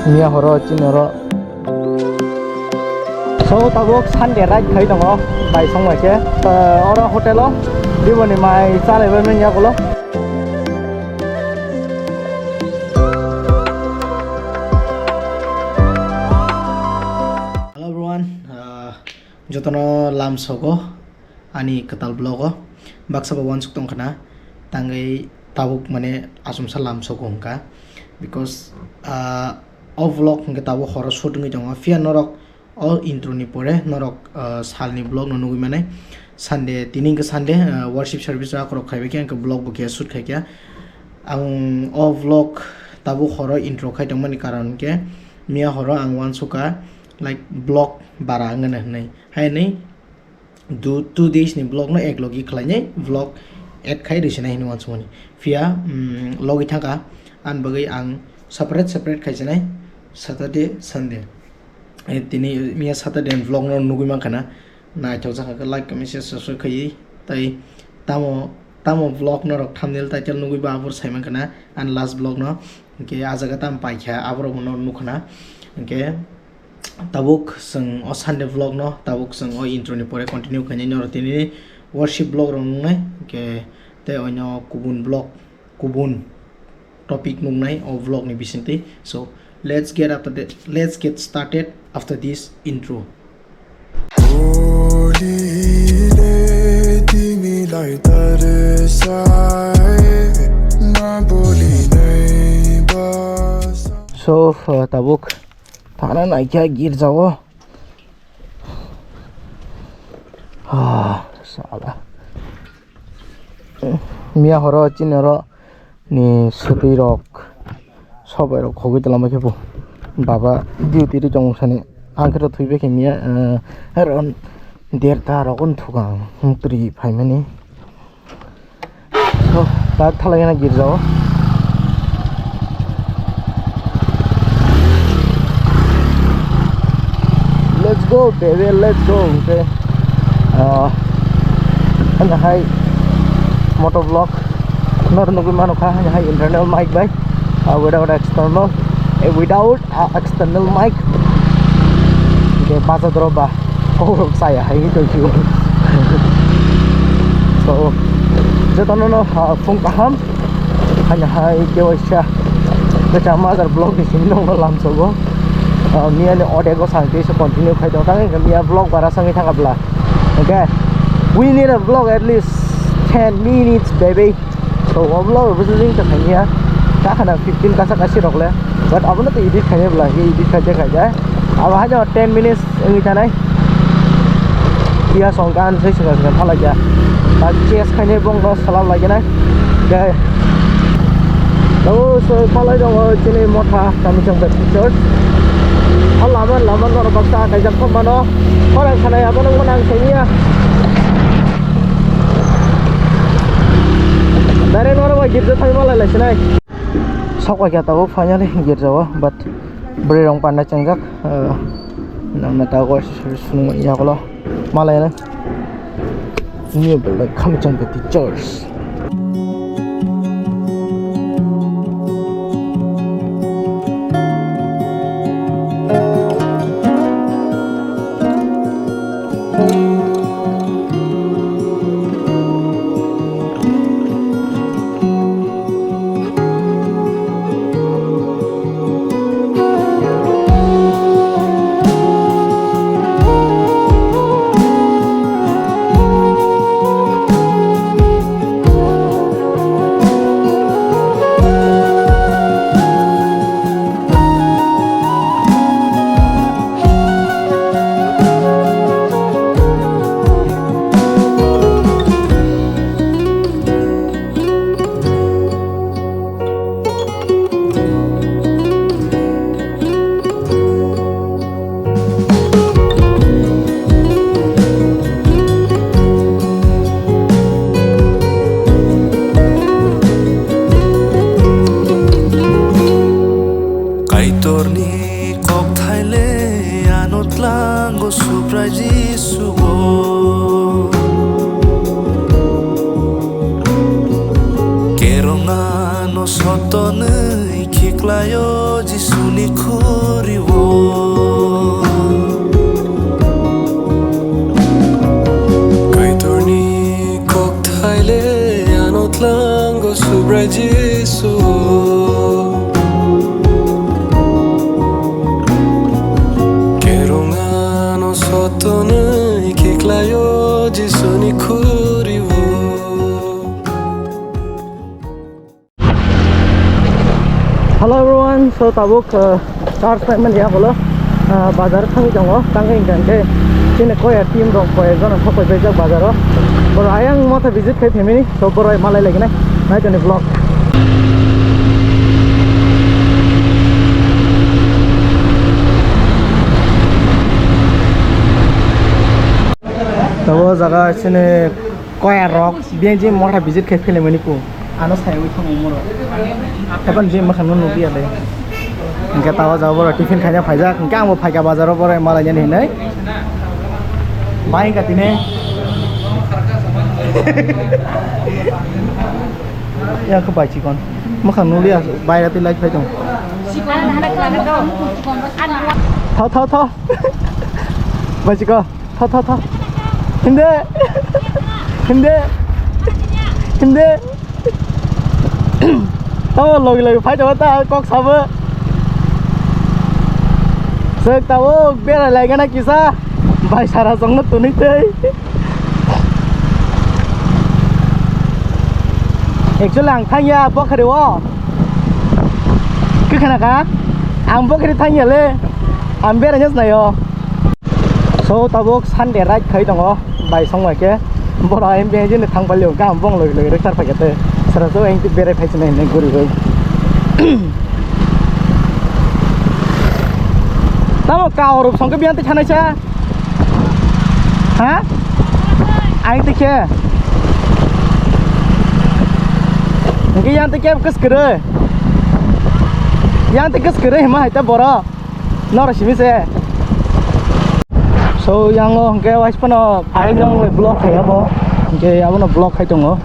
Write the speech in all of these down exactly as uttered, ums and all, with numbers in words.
Miya horo chini oro. So, tabuk Sunday ride khai tongo, bai song bai khe. Uh, oro hotel o biboni mai chalaibai manya ulo. Hello everyone, uh, jotono lam sogo ani kwtal vlog o. Baksa bo uansuk tong khna, tangwi tabuk mane achomsa lam sogo hwnka, because, ah, o vlog hwnkhe tabuk horo shoot wngwi tongo. Phiya norok o intro ni pore norok, ah, salni vlog no nugwi mane. Sunday, tini hwnkhe Sunday, ah, worship service rok khaibai khe hwnkhe vlog bo khe shoot khai khe. Ang o vlog tabuk horo intro khai tongmani karon hwnkhe miya horo ang uansukha, like, vlog bara wngna hinwi. Haini du-, two days ni vlog no ek logi khlainai vlog add khai rwsinai hinwi uansukmani. Phiya, mm, logi thangkha, ani bagwi ang separate separate khaisinai Saturday, Sunday. Eh, tini miya Saturday ni vlog no nugwi mankha na, naithok jakha khe like, comment, share, subscribe khaiwi. Tai tamo, tamo vlog norok thumbnail title nugwi ba aphuru saimankha na, ani last vlog no. Hwnkhe ah jaga tamo paikha, aborok bono nukha na. Hwnkhe tabuk chwng o Sunday vlog no, tabuk chwng o intro ni pore continue khainai, norok tini worship vlog rok nungnai, hwnkhe tei oino kubun vlog, kubun topic nungnai o vlog ni bisingtwi. So, let's get after the, let's get started after this intro. So, uh, tabuk thana naikha girjao. Ah, sala. Miya horo chini oro ni swtwi rok sobai rok khogwi tongma khe bo baba duty ri tong sani ang khe thwi bai khe miya, eh, around derta rok wng thuk ang wng twi phaimani. So, tak thalai na girjao. Let's go, baby, let's go. Okay. Ah, ano hai motovlog. Nor nugwi mano kha, ano hai internal mic bai. Ah, without external, eh, without, ah, external mic. Okay, bacha doro ba. Kok saya hai ni tongphio. So, jotono no, ah, phung kaham. Hanya hai kewaisa. Kecha mazar vlog ni simi nongno lamsogo. Ah, miya ni odego sangti se continue khai tong tang, miya vlog bara sangwi thang abla. Okay. We need a vlog at least ten minutes, baby. So, o vlog bo jing ta thangya. Ta khana fifteen kasa kasi rok le. But abono to edit khai bla, edit khai khai. Abo haino ten minutes wngwi tanai. Iya song gan sei song gan phalai ya. Ta chest khai bong no salap lai nai. Okay. Tabo so phalai dong o chini motha kami chang Baptist Church. O lama lama norok baksa kaijak thok mano. Khorang khanai abo nang manang saiya. Direct norok bai girja thangwi malai lai sinai. Sok bai khe tabuk finally girjao, but bwrwi rok panda chengjak, eh, nang na tabuk sunung yagulo malai nai. New building coming to the church. Kaitorni kokthai le ano tlango Subrai Jisugo. Kerong ano sotonwi Eklayo Jisuni khuriwo. Kaitorni kokthaile ano tlango Subrai Jisu. Kerong ano sotonwi kiklayo Jisuni khuriwo. Hello everyone, so tabuk, uh, church time mani yakulo, uh, bazar thangwi tongo, tangwi hwnkha hwnkhe chini koya team rok koyek jona thok paijak bazaro. Boro ayang motha visit khai family, so boro malai lagi nai, nai toni vlog. Tabo jaga chini koya rok, B N G motha visit khai philai mani ku. Ano sai wi thang umuro. Hapan je makhang no nubi ale. Hwnkhe tawa jaga boro tiffin khaina phaijak. Hwnkhe ang bo phaikha bazaro boro malai nani hinai. Bai ka tine. Ya ko bai chikon. Makhang nuli as bai rati light phai tong. Tho tho tho. Bai chikon. Tho, tho, tho. Hinde. Hinde. Hinde. Tamo logi logi phai tongma ta kok sabo. Sek tabo berai lai gana kisa. Bai sara songno tuni tei. Actually ang thangya bokhari o. Khe khana kha? Ang bokhari thangya le. Ang berai nya snayo. So tabuk Sunday ride khai tongo bai song bai khe. Bora M B N G ni thang pali o gam bong loi loi rektar phai khe te. Sara so eng berai phai sinai hinwi guri goi. Tamo ka orup song khe biyan te khanai sa. Ha? Ai te khe. Engke yang te khe kus kere. Yang te kus kere hima hai ta bora. Noro simi se. So yango hwnkhe waisphano phai nong vlog khai abo. Hwnkhe abono vlog khai tongo.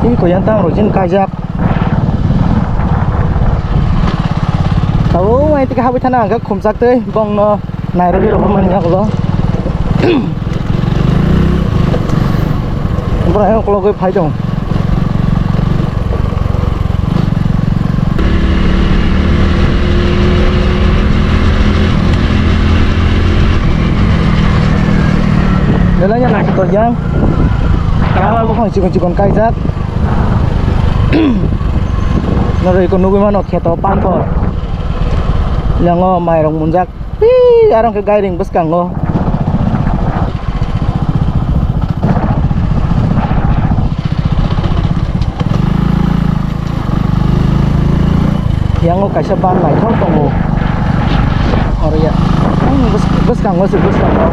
Tini koyan tang rojin kaijak. Abo mai tike habwi thana hwnkhe khumchak tei bongno Nairobi rok mani yakulo. Bora yang kologoi phai tong. Belai ya naisik tor yang. Kala bukhang chikon chikon kaijak. Noroi ko nugui mano kheto panthor. Yango mairok munjak. Hii, aro khe gairing bwskango. Yango kaisa ban naithok tongo. Oro ya. Hmm, bwsk-, bwskango se bwskango.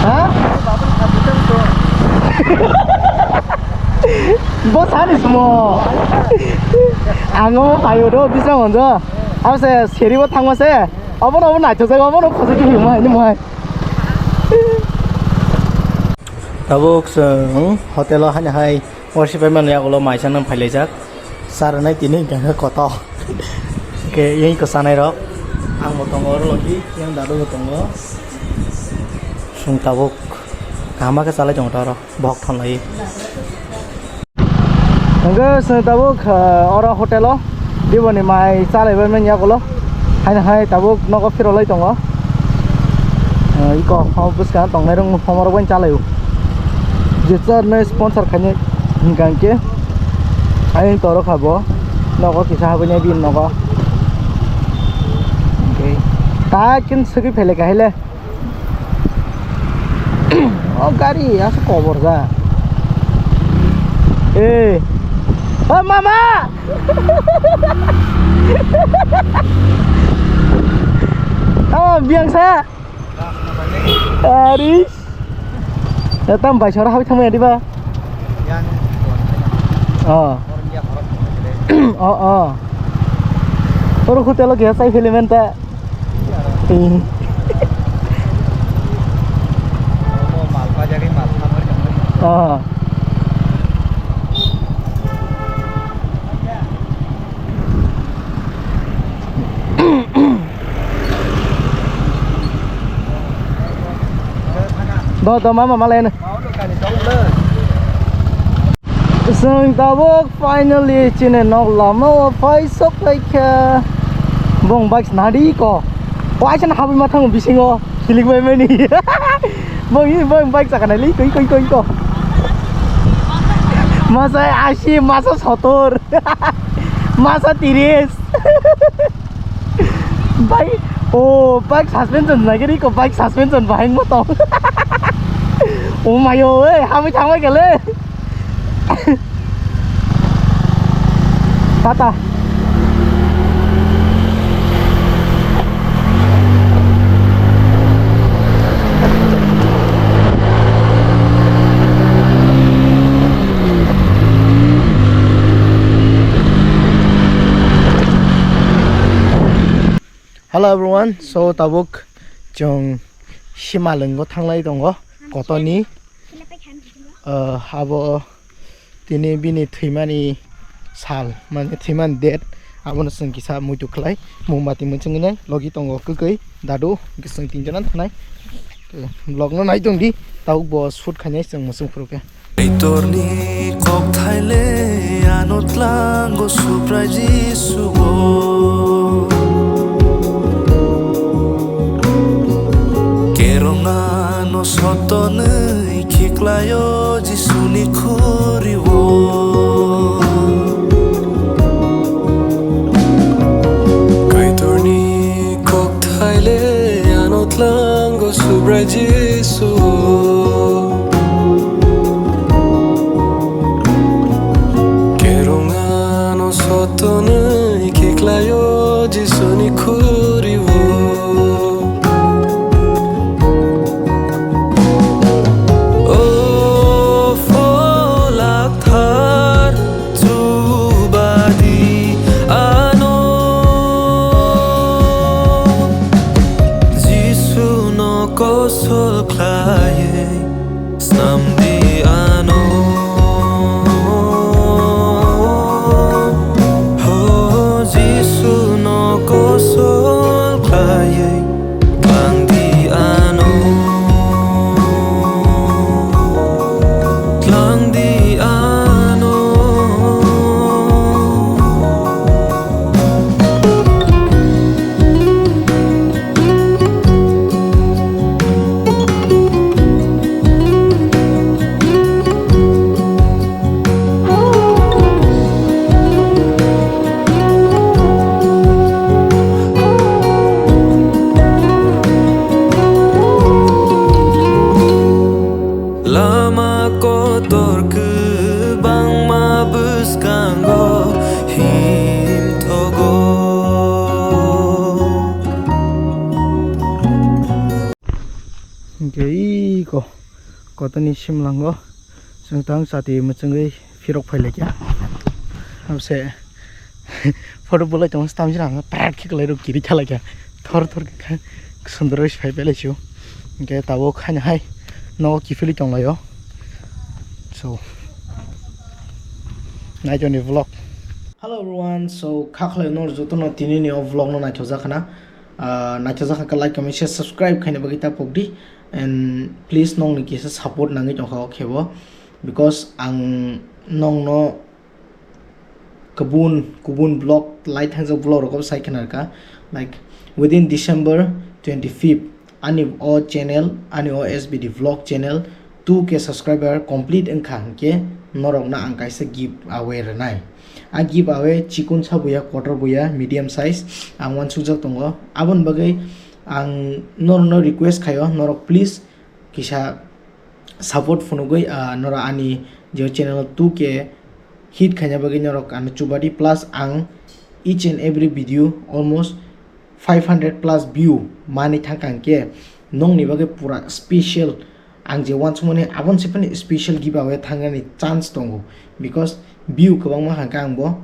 Ha? Bo sani sumo. Ang omo phaio do, bisrang honjo. Abo se seribo thangma se. Obono obo naithokjak, obono khosok khe himo hai, himo hai. Tabuk chwng hotel o haino hai. Worship bai mani yagulo maisa nang phailaijak. Sir nai tini hwnkha khe kotor. Hwnkhe yang kwchanai rok. Ang bo tongo oro logi, yang dadu bo tongo. Chwng tabuk kaham khe chalai tongo oro. Bok thon lai. Hwnkhe chwng tabuk, ah, oro hotel o. Diboni mai chalaibai manya yagulo. Haino hai tabuk nogo phirolai tongo. Ah, iko ho bwskang tongnai rok homorok bai chalaio. Je charnai sponsor khainai hwnkha hwnkhe ayang toro kha bo. Nogo kisa habwinai bini nogo. Okay. Ta kin swgwi phailai kahaile. O gari aswk kobor ja. Eh. O mama! Tamo biyang sa? Ari. Ya tam bai sora hawi thangmaya diba? Oh. Oh, oh. Oro hotel o kaya sai filimen ta. Hmm. Ah. Do, do, mama, malai na. Chwng tabuk finally chini nok lama o phai sok lai kha. Bong bike snadi ko. Waisa na habwi ma thango bisingo. Hilik bai mani. Bong, bong bike chakana li koi, koi, koi, ko. Masa ashi, masa sotor. Masa tiris. Bai, oh, bike suspension nagiri ko, bike suspension bahai mo tong. Oh mayo, eh, hamwi thangbai kale. Tata. Hello everyone, so tabuk chwng Simalwngo thanglai tongo, Kotoni, uh, abo tini bini thwimani sal, mane thwimani date, abono chwng kisa muitu khlai, mombati mwchwngwi nai logi tongo kwkwi, dadu, hwnkhe chwng tinjana thanai. Vlog no nai tong di, tabuk bo shoot khainai chwng muchung phuru khe. Kaitorni kokthai le ano tlango Subrai Jisuo. Kerong ano sotonwi khiklaio Jisuni khurio. Kaitorni kokthai le ano tlango Subrai Jisu. Kerong ano sotonwi khiklaio Jisuni khurio. O pholak thar chubadi ano, Jisuno kosol khlaiwi snamdi ano. Ho Jisuno kosol khlaiwi Tlangdi ano, tlangdi ano. Lama kotor kwbangma bwskango himthogo. Hwnkhe iko kotoni simlango chwng tang chati mwchwngwi phirok phailaikha. Abse photo bolai tongo, tamjani ang prat khe kwlairok kiri thalaikha. Thor thor khe sundor phai pailaisio. Hwnkhe tabuk haino hai nogo kiphilwi tonglaio. So, naitoni vlog. Hello everyone, so kha khlai no jotono tinini o vlog no naithokjak khna. Ah, naithokjak kha like, comment, share, subscribe khaina bagwi ta pokdi. And please nokni kisa support nangwi tongkha o khebo, because ang nokno kubun kubun vlog lai thangjak vlog rok sai khna kha, like within December twenty-fifth ani o channel, ani o S B D vlog channel two K subscriber complete wngkha hwnkhe norokno ang kaisa giveaway rwnai. A giveaway chikon sa buya, kotor buya, medium size ang uansukjak tongo. Aboni bagwi ang norokno request khaio, norok please kisa support phunugwi, ah, norok ani je channel two K hit khaina bagwi norok ano chubadi, plus ang each and every video almost five hundred plus view mani thangkha, hwnkhe nokni bagwi pura special ang je uansukmani aboni se phano special giveaway thangnani chance tongo, because view kwbangma hwnkhe ang bo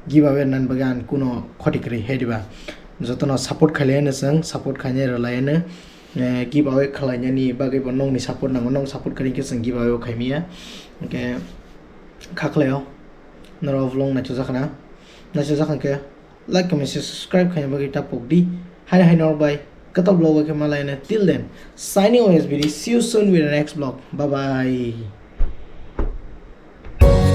giveaway rwnani bagwi ang kuno khoti kwrwi he diba. Jotono support khailaiano chwng, support khainai rwlaiano. eh, giveaway khlainani bagwi bo nokni support nango, nok support khaini khe chwng giveaway o khaimaya. Hwnkhe kha khlaio, norok vlog naichukjakha na? Naichukjakha khe like, comment, share, subscribe khaina bagwi ta pokdi. Haino haino norok bai kwtal vlog o khe malaina. Till then, signing off S B D. See you soon with the next vlog. Bye bye.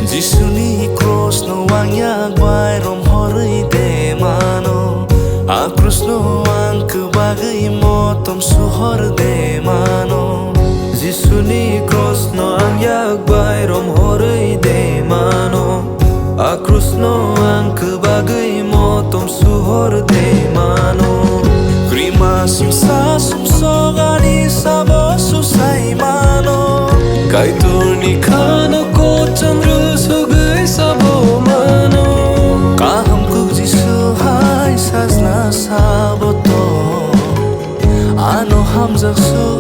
Jisuni cross no ang yak bai romhorwi de mano. A cross no ang kwbagwi motom suhor de mano. Jisuni cross no ang yak bai romhorwi de mano. A cross no ang kwbagwi motom suhor de mano. Krima simsa sumsok ani sabo susai mano. Kaitorni khano kocham rwsugwi sabo mano. Kaham kuk Jisu hai sajna sabo to. Ano hamjak suk